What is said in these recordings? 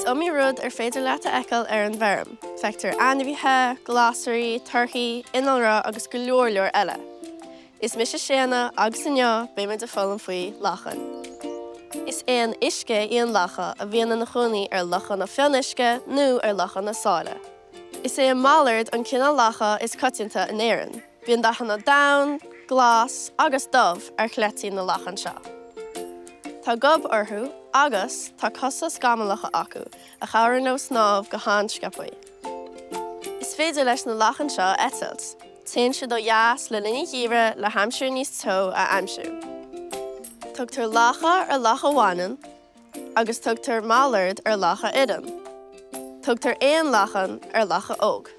iomaí rud ar féidir leat a fheiceáil ar an bhfeirm. Feictear ainmhithe, glasraí, torthaí, innealra agus go leor leor eile. Is mise Séanna agus inniu beidh muid ag foghlaim faoi lachain. Is éan uisce í an lacha a bhíonn ina chónaí ar lochanna fionnuisce nó ar lochanna sáile. Is é an mallard an cineál lacha is coitianta in Éirinn. Bíonn dathanna donn, glas agus dubh ar chleití na lachan seo. Tá gob orthu agus tá cosa scamallacha acu a chabhraíonn leo snámh go han-sciobtha. Is féidir leis na lachain seo eitilt. Téann siad ó dheas le linn an gheimhridh le haimsir níos teo a aimsiú. Tugtar lacha ar lacha bhaineann agus tugtar mallard ar lacha fhireann. Tugtar éan-lachan ar lacha óg.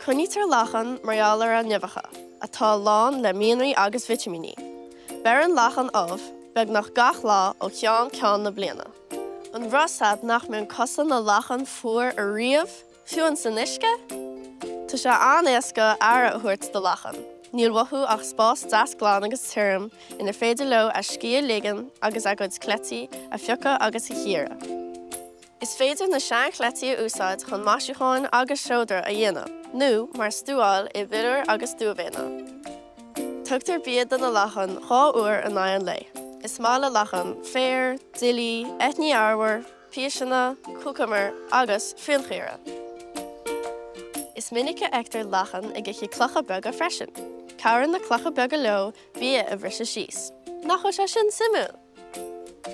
Coinnítear lachan mar gheall ar a n-uibheacha, atá lán le mianraí agus vitimíní. Beireann lachan ubh beagnach gach lá ó cheann ceann na bliana. An raibh a fhios agat nach mbíonn cosa na lachan fuar ariamh? Fiú ins an uisce? Tá sé an-éasca aire a thabhairt do lachan. Níl uathu ach spás deas glan agus tirim inar féidir leo a scíth a ligean agus a gcuid cleití a phiocadh agus a chíoradh. Is féidir na seanchleití a úsáid chun maisiúcháin agus seodra a dhéanamh, nó mar stuáil i bpiliúir agus dúibhéanna. Tugtar bia do na lachain 2 uair in aghaidh an lae. Is maith le lachain féar, duillí, eithní arbhair, píseanna, cúcamair agus fíonchaora. Is minic a fheictear lachan ag ithe clocha beaga freisin. Cabhraíonn na clocha beaga leo bia a bhriseadh síos. Nach bhfuil sé sin suimiúil?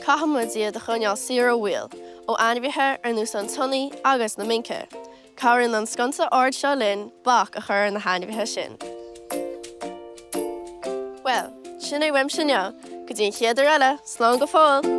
Caithfidh muid iad a choinneáil saor ó bhaol, ó ainmhithe ar nós an tsionnaigh agus na mince. Cabhraíonn an sconsa ard seo linn bac a chur ar na hainmhithe sin. Bhuel, sin é uaimse inniu. Go dtí an chéad uair eile, slán go fóill!